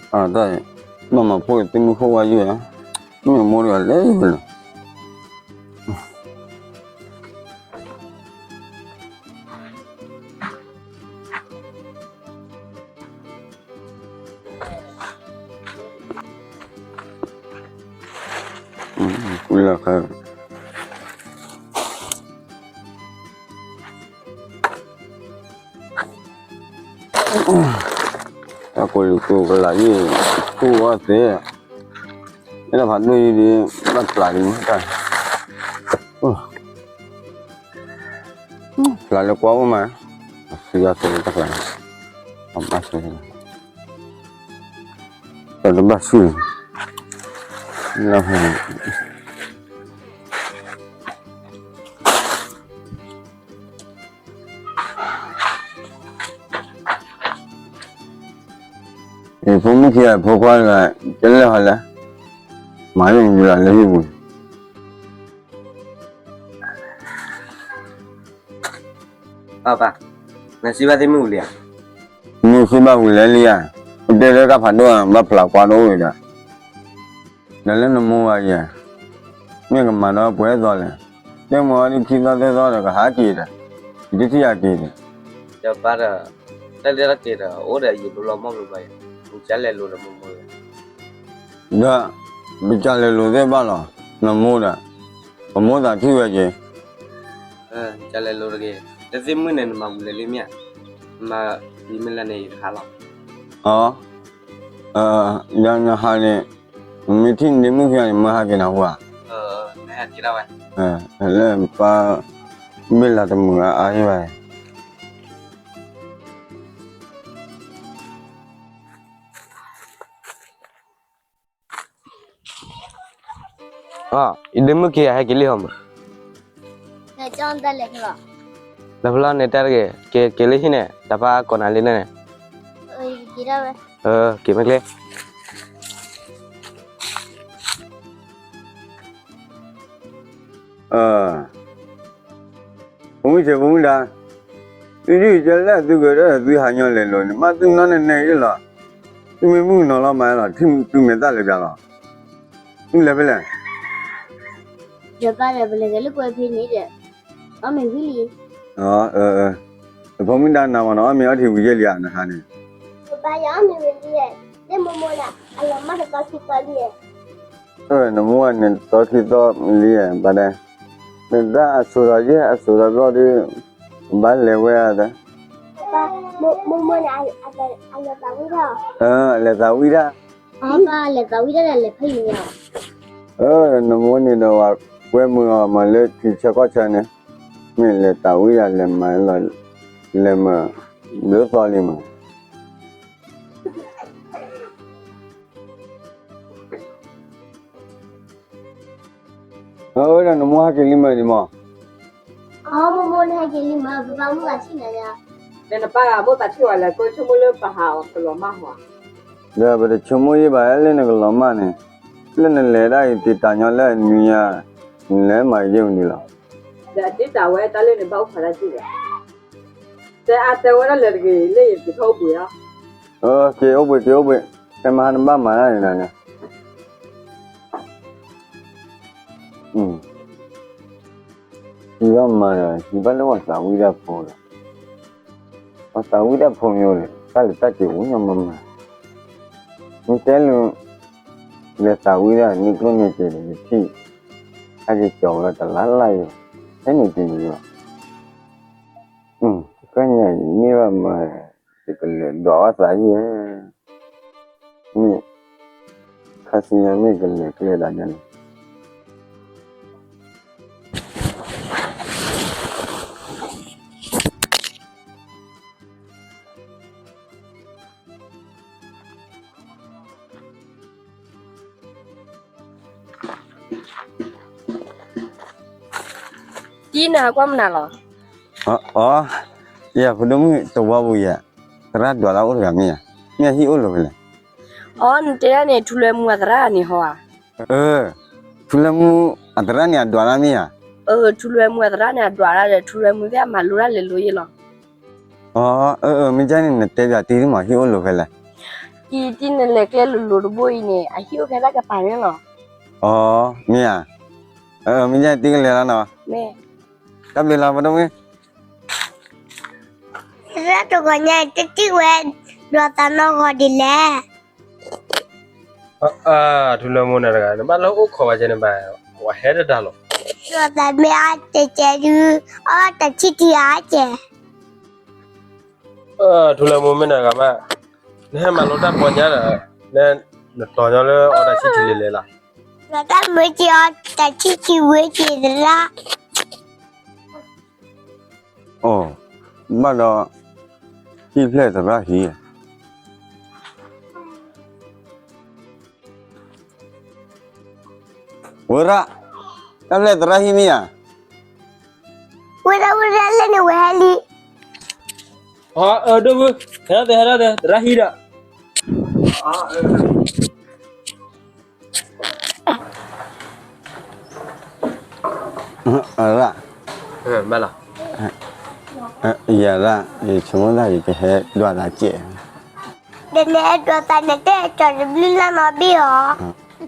တၢ်အံၤ ဘၣ်မၤဖိကသ့ၣ်မုၣ်ခိၣ်ဝါယုၢ်ဧါ, မ့ၢ်မိၢ်တဂၤလဲၣ်လဲၣ်. တၢ်ကိးလံၤကိးကလးယံၤ ထူၣ်ဝဲသ့, အဲၣ်ဒိးဖးဒိၣ်ယံၤဒီး ဘၣ်ပျၢ်လံမးတၢ်, ပျၢ်လၢကွၢ်အိၣ်မး, အစုအသ့တၢ်ပျၢ်, အဘၣ်ဆူၣ်, တၢ်တဘၣ်ဆူၣ်, ဖိမုၣ်ခံဂၤဖိခွါတဂၤ ကလဲၤဟီလဲၣ်, မၤယိၣ်မုၢ်လၢ်လၢဟံၣ်ပူၤ, ပၢ်ပၢ်, နစံးဘၣ်သ့ၣ်မုၣ်ဝံၤလံဧါ, မုၣ်စံးဘၣ်ဝံၤလဲၣ်လံဧါ, ပတဲလၢတၢ်ဖးဒိၣ်ဧါ ဘၣ်ပျၢ်ကွၢ်တအိၣ်ဝံၤဒီး, ဒီးလၢနမိၢ်ဝဲယဲ, မ့ၢ်ကမၤဒီးပှဲၤသီလဲၣ်, တဲမ့ၢ်အီၤဒ်ခံသီသၢသီဒီးကဟးက့ၤဒီး, ယတထံၣ်အက့ၤဒီး, ဒီးပၢ်ဒီး, တၢ်လၢတၢ်က့ၤဒီး အိၣ်ဒီးယံာ်ဘျီဘျီမီၢ်ဘျီဘျီယဲ, နကလဲၤလိၤဒီးမိၢ်မိၢ်လံ, ဒီး, ပကလဲၤလိၤသ့ၣ်ဘၣ်လီၤ, နမိၢ်ဒီး, ပမိၢ်သးထံၣ်ဝဲက့ၤ, ကလဲၤလိၤတဂ့ၤ, တသ့ၣ်မုၣ်န့ၣ် နမၤဝံၤလဲၣ်လံမ့ၢ်ဧါ, မၤဝံၤမ့ၢ်လဲၣ်န့ၣ် ယကဟးလီၤ, အၢ ဒီးနဟးန့ၣ်, မ့ၢ်ထံၣ်န့ၢ်မုၣ်ခံဂၤန့ၣ် မ့ၢ်ဟးက့ၤနၤဟူဧါ, လၢပၢ်, ဘ့ၣ်လၤတမုာ်အါအါယဲဘၣ် ယဒ့မုၣ်ခံဂၤဟဲက့ၤလံဟီမး, လၢဖျီန့ၣ်တၢ်တဂ့ၤ, က့ၤလၢဟံၣ်န့ၣ် တၢ်ပၢ်ကိးနၤလံန့ၣ်, က့ၤမ့ၢ်ကျဲ, က့ၤမ့ၢ်ကျဲ ဖိမုၣ်ဆဲးဖိမုၣ်ဒါ, သုဒုးကဲလၢသုကဒီးသုဟးညီလဲၤလိၤန့ၣ် မ့ၢ်သုနီၢ်နဲနဲအံၤလီၤ, သုမ့ၢ်မုၣ်ကနီၤလီၤမးလီၤ ထံၣ်သုမဲာ်သၣ်လၢပျၢ်လီၤ, သုလဲၤဖဲလဲၣ်, ဒီးပၢ်ဒီးပလဲၤကဲလၢကွဲဖဲန့ၣ်ဒီး, အီၣ်မ့ၤဝံၤလံ, ဖိမုၣ်ဒါနၤမ့ၢ်နီၤ အီၣ်မ့ၤအီထံဝံၤယဲလံဧါ နဟါန့ၣ်, ပၢ်ယအီၣ်မ့ၤဝံၤလံ, လၢမိၢ်မိၢ်ဒီး, အလီၤမၢ်တသီခံသီလံ, နမိၢ်န့ၣ် တသီခံသီလံ, ဘၣ်ဒဲ, နတၢ်အစိာ်ထီၣ်ယဲၢ်အစိာ်ထီၣ်ဘျီဒီး, ဘၣ်လဲၤဝဲဧါ, မိၢ်မိၢ်န့ၣ်, အလဲၤသးဝံၣ်တၢ်, လဲၤသးဝံၣ်တၢ်, ပၢ်လဲၤသးဝံၣ်တၢ်ဒီးလဲၤဖဲအံၤန့ၣ်, နမိၢ်န့ၣ်ဒီးဝဲကွဲမုာ်အီၤမးလၢထံဆၢကီၢ်ဆၢန့ၣ်, မ့ၢ်လဲၤသးဝံၣ်တၢ်လဲၤမၤလီၤ, လဲၤမၤ, ဘျုးသီလံမး အဝဲဒၣ်နမိၢ်ဟဲက့ၤလံမးဒံးမး, အမိၢ်မိၢ်န့ၣ်ဟဲက့ၤလံမး ပပၢ်မိၢ်သးထံၣ်နၤယါ, ဒီးနပၢ်ဂၤမိၢ်သးထံၣ်ဝဲလၢ ကဆိကမိၣ်လၢပဟးအီၤကလီၤမၢ်ဟီဧါ, ဒီးပတဆိကမိၣ်ယဲၢ်ဘၣ်လၢနကလီၤမၢ်န့ၣ်, လၢနလဲၤဒၣ်အံၤတံာ်တာ်ညီလၢအနွံညါ, နလဲၤမၤယဲၢ်မနုၤလီၤ, ဒီးအဒ့တၢ်ဝဲတၢ်လၢန့ၣ်ဘၣ်အိၣ်ဖးဒၣ်က့ၢ်ဒီး, တဲအါတဲဝဲဒၣ်လၢတဂ့ၤ လၢယတထီၣ်အိၣ်ဘှံးဧါ, က့ၤအိၣ်ဘှံးက့ၤအိၣ်ဘှံး, တဲမဟါနဘၣ်မၤဒၣ်န့ၣ်လီၤန့ၣ် ယမၤဒီး ယဘၣ်လၢပှၤသးဝံၣ်တၢ်ဖိဒီး, ပှၤသးဝံၣ်တၢ်ဖိမ့ၢ်အိၣ်ဒီး တၢ်လဲၤတၢ်က့ၤအိၣ်ညီမးမး, မ့ၢ်တဲလၢ လဲၤသးဝံၣ်တၢ်န့ၣ်ကျိၣ်န့ၢ်က့ၤဒီး ယထံၣ်, တၢ်က့ၤကၠီၤဝဲတလါလါယိၤ, ဟဲန့ၣ်က့ၤယိၤ, ကညါအံၤန့ၢ်ဘၣ်မး, ယကလဲၤဒွးအီၣ်သးယဲၢ် မ့ၢ်, ခါဆူညါမ့ၢ်ကလဲၤကျဲဒၣ်န့ၣ်, တံၤနၤကွၢ်မနုၤလီၤ, အ, ယဖိဒိၣ်မုၣ်တဝီပူၤယဲ, သရၣ်ဒွးတၢ်အိၣ်တဂၤမ့ၢ်ဧါ, မ့ၢ်အဟံၣ်အိၣ်လိၤဖဲလဲၣ်, အီ နတဲဒၣ်န့ၣ် ထူလွဲမူအသရၣ်န့ၣ်ဟီဧါ, ထူလွဲမူအသရၣ်န့ၣ်အဒွးတၢ်မ့ၢ်ဧါ, ထူလွဲမူအသရၣ်န့ၣ်အဒွးတၢ်ဒီး ထူလွဲမူသ့ၣ်အမၤလိတၢ်လဲၤလိၤယဲၢ်လီၤ, အၢ မ့ၢ်ကန့ၣ် နတဲပၠးတံၤမး ဟံၣ်အိၣ်လိၤဖဲလဲၣ်, တံၤတံၤနလဲၤကျဲလိၤလိၤတဘိအံၤန့ၣ် အဟံၣ်အိၣ်ဖဲတၢ်ကပၤန့ၣ်လီၤ. အီ မ့ၢ်ဧါ, မ့ၢ်ညါတံၤကလဲၤလီၤနီၤ, တၢ်ဘျုးလီၤ ပဒိၣ်မုၣ်. သရၣ်တဂီၤညါ တံၤတံၤဝဲ ဒွးသးနီၢ်ဂီၤဒ်လဲၣ်. ထူလၢမူနၤတဂၤ နဘၣ်လၢအိၣ်ခိးဝဲကဲန့ၣ်ဘၣ်, ဝဲဟဲတတၢ်လီၤ. ဒွးသးမ့ၢ်အါကဲကဲဒုး အီၣ်တၢ်ဆံၣ်ထံအါကဲ ထူလၢမူမ့ၢ်နၤတဂၤမး, နဟဲမၤလိတၢ်ပီညါဒီး နတီၤညီလၢအီၣ်တၢ်ဆံၣ်ထံလဲၤလဲၤလီၤ. နတၢ်မၢက့ၤအီၣ်တၢ်ဆံၣ်ထံဝဲက့ၤသရၣ်. အိ, ဘၣ်ဒီး ဟံၣ်ဖျဲၣ်သရၣ်ဟံၣ် ဝဲရၣ်, တၢ်ဖျဲၣ်သရၣ်ဟံၣ်မ့ၢ်ဧါ. ဝဲဒၣ်ဝဲဒၣ်လဲၣ်န့ၣ် ဝဲဟဲလံ. အၢ ဒိၣ်ဖု, ဟဲထီၣ်သဲ ဟဲထီၣ်သဲ သရၣ်ဟံၣ်ဒီး. ရၣ်, ယၤရၣ်, ယဆိကမိၣ်သးယကဟဲဒွးသးစဲး, ဒီးနဟဲဒွးသးန့ၣ် တဲကီၤတဘျုးလၢ်နီတဘ့ၣ်အီၤ.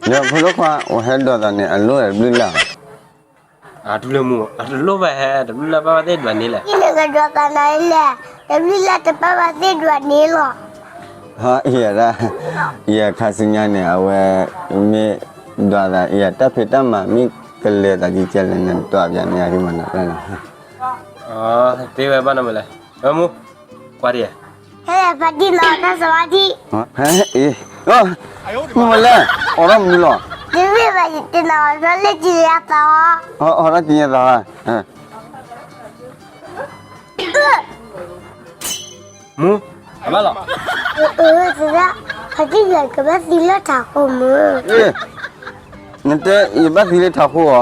ဒီးဖိဒိၣ်ခွါ အိၣ်ဟဲဒွးသးန့ၣ် အလိၣ်တဘျုးလၢ်. အထူလၢမူ, အတလိၣ်ဘၣ်ဟဲ တဘျုးလၢ်ဘၣ်ဘၣ်သ့ၣ်ဒွးန့ၣ်လဲၣ်. နကဒွးသးနၤလဲၣ်, တဘျုးလၢ်တဘၣ်ဘၣ်သ့ၣ်ဒွးန့ၣ်လီၤ. ယၤရၣ်, ယခါဆူညါန့ၣ် အဝဲ မ့ၢ်ဒွးသး ယတၢ်ဖံးတၢ်မၤ မ့ၢ်ကလဲၤသးကံကဲလဲၣ်န့ၣ် ဒွးပျးန့ၢ်အဂ့ၢ်မးနီၤ. တဲဝဲဘၣ်နီၤမ့ၢ်လဲၣ်, မူ, ကွၢ်ဒံး, ဟဲဖးတံၢ်နီၤ တၢ်စဝါထံ, မ့ၢ်ဝဲလဲၣ်, အိးထီၣ်မနုၤလီၤ. တမ့ၢ်ဘၣ် ယတနီၤ အိးထီၣ်လၢကံယၤသး, အိးထီၣ်ကံယၤသး, မူ, အဘၣ်လီၤ. သရၣ်, ဖါတံၢ်ယကဘၣ်သံလၢထးခိၣ်မူ. နတဲယဘၣ်သံလၢထးခိၣ်ဧါ.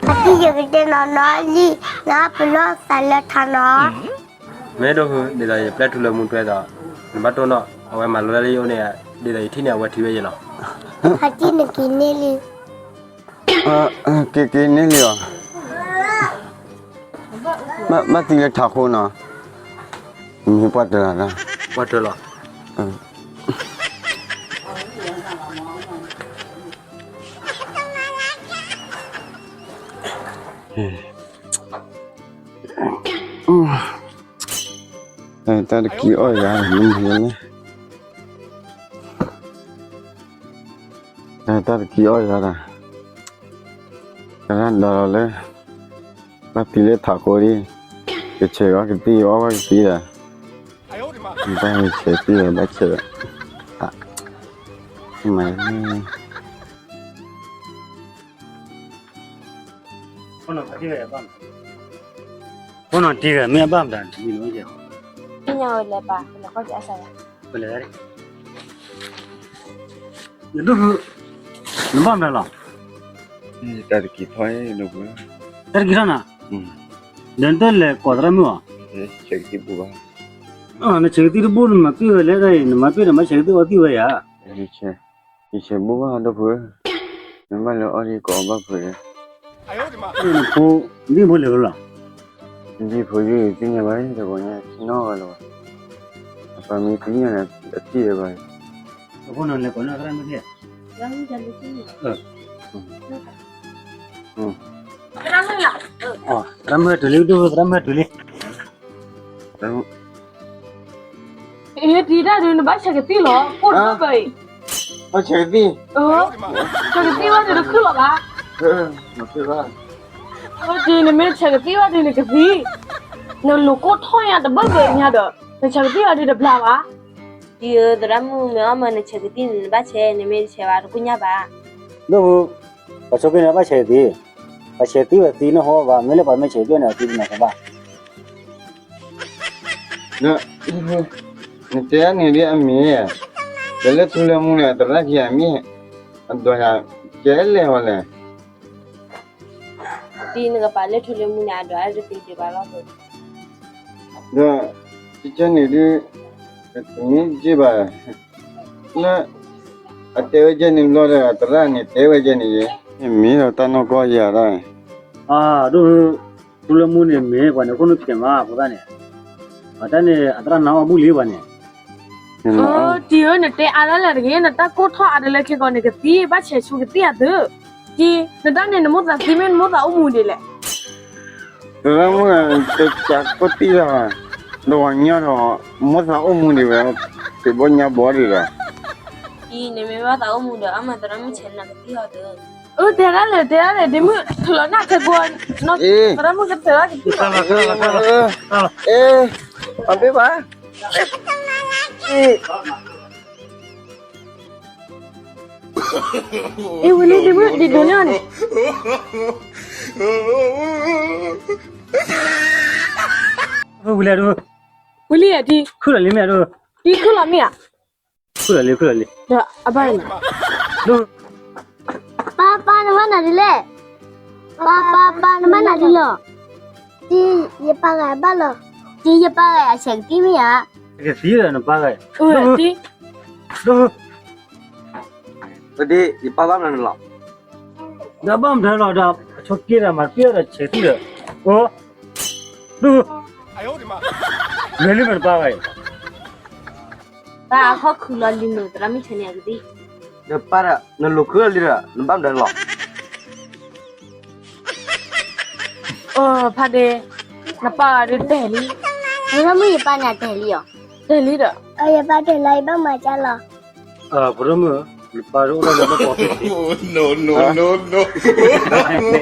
ဖါတံၢ်ယကတဲနီၤနီၤလံ, နပလီၢ်သးလၢထးနီၤ. မ့ၢ်ဒိၣ်ဖု, ဒ်သိးယပျဲထူလၢမူထွဲသိး, နဘၣ်တိၢ်နီၣ်, အဝဲမၤလိတၢ်လၢယအိၣ်န့ၣ်, ဒ်သိးယထံၣ်န့ၢ်အဝဲထံဝဲယဲလီၤ. ဖါတံၢ်နက့ၤန့ၢ်လံ. က့ၤက့ၤန့ၢ်လံအီၤ, ဘၣ်သံလၢထးခိၣ်နီၤ, မ့ၢ်ပှၢ်တၢၢ်လီၤ, ပှၢ်တၢၢ်လီၤ. တၢ်တကံအီၣ်ယၤ, တၢ်တကံအီၣ်ယၤဒီး, တၢ်ဒီးလီၤလၢ, ဘၣ်သံလၢထးခိၣ်ဒံး, ကဆဲးအီၣ်ကသံၣ် အီၣ်ဝဲကသံၣ်ဒီး, ဘၣ်ဆဲးသံၣ်ဒီး ဘၣ်ဆဲး, မၤ ဖိနီၤတံၢ်ဂၤ မ့ၢ်အဘၣ်မတၤန့ၣ်, မ့ၢ်ညါဝဲလဲၤပာ်, လဲၤဃီကၢ်အစၢ်ယၤ, လဲၤ, နဒိၣ်ဖု, နဘၣ်မတၤလီၤ, တၢ်တကံထီၣ်, တၢ်တကံထီၣ်နၤ, ဒီးနတလဲၤကိးသရၣ်မုၣ်အီၤ, နဆဲးကသံၣ်တဘိ နမၤပ့ၢ်ဝဲလဲၣ်, နမၤပ့ၢ်ဒီးမၤဆဲးကသံၣ်အီသံၣ်ဝဲယၤ, ယဆဲးဘိၣ်ဘၣ်ဒိၣ်ဖု, နဘၣ်လၢအီၣ်ဒံးကိးအီၣ်ဘၣ်ဖုး, ဖိ, ဒ်ဖိလဲၤဖဲလဲၣ်, ဒ်ဖိယသ့ၣ်ညါဘၣ်တဂီၤညါ နီၢ်ဂၤလီၤ, အပၢ်မ့ၢ်သ့ၣ်ညါန့ၣ် အထံၣ်ဝဲဘၣ်, အဃိန့ၣ်လဲၤကိးန့ၢ်သရၣ်မုၣ်သ့ၣ်, သရၣ်မုၣ်တုၤလံ, ဒိၣ်ဖု သရၣ်မုၣ်တုၤလံ. အ့ တံၤတၢ်ဒုး နဘၣ်ဆဲးကသံၣ်လီၤ, ကိၣ်တဘၣ်ဘၣ်အံၤ, ဘၣ်ဆဲးကသံၣ်, ဆဲးကသံၣ်ဘၣ်ဒုး နခုၣ်လီၤဘၣ်, အဃိဒုး နမ့ၢ်ဆဲးကသံၣ်ဘၣ်ဒုး နကသံ, နလိၤကိၣ်ထီၣ်ညါတဘၣ်ဘၣ်အံၤညါဒီး နဆဲးကသံၣ်ဘၣ်ဒုး တဘျါဘၣ်. တံၤဧၢ, သရၣ်မုၣ်မ့ၢ်အီၣ်မၢနဆဲးကသံၣ်န့ၣ် နဘၣ်ဆဲး, နမ့ၢ်တဆဲးဘၣ် တကိၢ်ညါဘၣ်. ဒိၣ်ဖု, ပှၤဆိကမိၣ်န့ၣ် ဘၣ်ဆဲးကသံၣ်, ပှၤဆဲးကသံၣ်ဝဲသံနီၢ်ဟီဘၣ်, မ့ၢ်လၢပှၤမ့ၢ်ဆဲးကသံၣ်န့ၣ် အသံတနီၤဃီဘၣ်. နတဲန့ၣ်ဒ်အမ့ၢ်, ဒီးလၢထူလၢမူန့ၣ် သရၣ်ခံဂၤမ့ၢ်, အဒွးယၤကဲလဲၣ်ဝဲလဲၣ်. ဒ်နကပာ်လၢထူလၢမူန့ၣ် အဒွးတသ့ဒံးဘၣ်လီၤ. ဒီး ကကဲန့ၣ်ဒုး, တမ့ၢ်က့ဘၣ်, လၢ အတဲဝဲကဲန့ၣ်ဘျီဒီး သရၣ်န့ၣ်တဲဝဲကဲန့ၣ်ယဲ, မ့ၢ်ဒီးတၢ်နီၢ်ကီၢ်ယၤဒၣ်, အၢ ဒိၣ်ဖု, ထူလၢမူန့ၣ်မ့ၢ်ပှၤန့ၣ် ခိၣ်နူာ်ဖျဲးမးအဃိသတးန့ၣ်, အတၢ်န့ၣ် အသရၣ်နါအီၣ်ဘူၣ်လံပှၤန့ၣ်, အတံၤဧၢ, နတဲအါဒၣ်လဲာ်တဂ့ၤ, နတၢ်ကိၢ်ထီၣ်အါတလၢခဲကိာ်န့ၣ် ကသံဘၣ်ဆဲးဆူကသံၣ်အသု. တံၤ, နတၢ်န့ၣ် နမိၢ်သးသံမ့ၢ်နမိၢ်သးအိၣ်မူဒ်လဲၣ်. သရၣ်မုၣ်, တကးကိၢ်သံၣ်လီၤ, ဒီးဝၤညီဒီး မိၢ်သးအိၣ်မူဒံးဝဲ, တဘီညါဘီဒံးလီၤ. တံၤ, နမ့ၢ်ဘၣ်သးအိၣ်မူဒီး အါမးသရၣ်မုၣ်ဆဲးနၤကသံၣ်အီၤသု. အၢ တဲဒၣ်လဲာ် တဲဒၣ်လဲာ်, ဒ့မုၣ်ထုးလီၤနၢ်ခဲကိာ်, သရၣ်မုၣ်ကထုးလီၤကသံၣ်လီၤ. အ့ အဘ့ၣ်ဘၣ်. အ့ ဝံၤလံ ဒ့မုၣ် ဒ့ဒိးန့ၢ်အီၤန့ၣ်. ဝံၤလံ ဝံၤလံဧါ တံၤ, ခုၣ်လီၤလံမ့ၢ်ဧါ, တံၤ ခုၣ်လီၤမ့ၢ်ဧါ, ခုၣ်လီၤလံ ခုၣ်လီၤလံ, ဒီးအဘၣ်န့ၣ်, ပၢ် ပၢ် နဘၣ်နၤဒ်လဲၣ်, ပၢ် ပၢ် ပၢ် နဘၣ်နၤဒ်လဲၣ်. တံၤ ယပၢ်ဂၤဘၣ်လီၤ, တံၤ ယပၢ်ဂၤအဆဲးကသံၣ်မ့ၢ်ဧါ, ကသံၣ်ဒီးနပၢ်ဂၤ, တံၤ ယပၢ်ဘၣ်မနုၤလီၤ, ဒီးဘၣ်မနုၤလီၤဒီး အဆိက့ဒီးမၤတပ့ၢ်ဒီးဆဲးသံၣ်ဒီး, အိ ဒုး, လဲၤလံမ့ၢ်နပၢ်ဂၤအံၤ, ပၢ်အခီၣ်ခုၣ်လီၤလံမ့ၢ်သရၣ်မုၣ်ဆဲးန့ၣ်အကသံၣ်, ဒီးပၢ်ဒီး နလိာ်ခုၣ်လီၤလံဒီး နဘၣ်မနုၤလီၤ. အိ ဖးဒ့, နပၢ်ဂၤဒုးတဟဲလံ, သရၣ်မုၣ်ယပၢ်န့ၣ်တဟဲလံအီၤ, တဟဲလံဒီး, ယပၢ်တဟဲလၢယဘၣ်မၤကၢလီၤ. သရၣ်မုၣ်, နပၢ်ဒုးအိၣ်ဒီးနဘၣ်ပိာ်သ့ၣ်သ့ၣ်,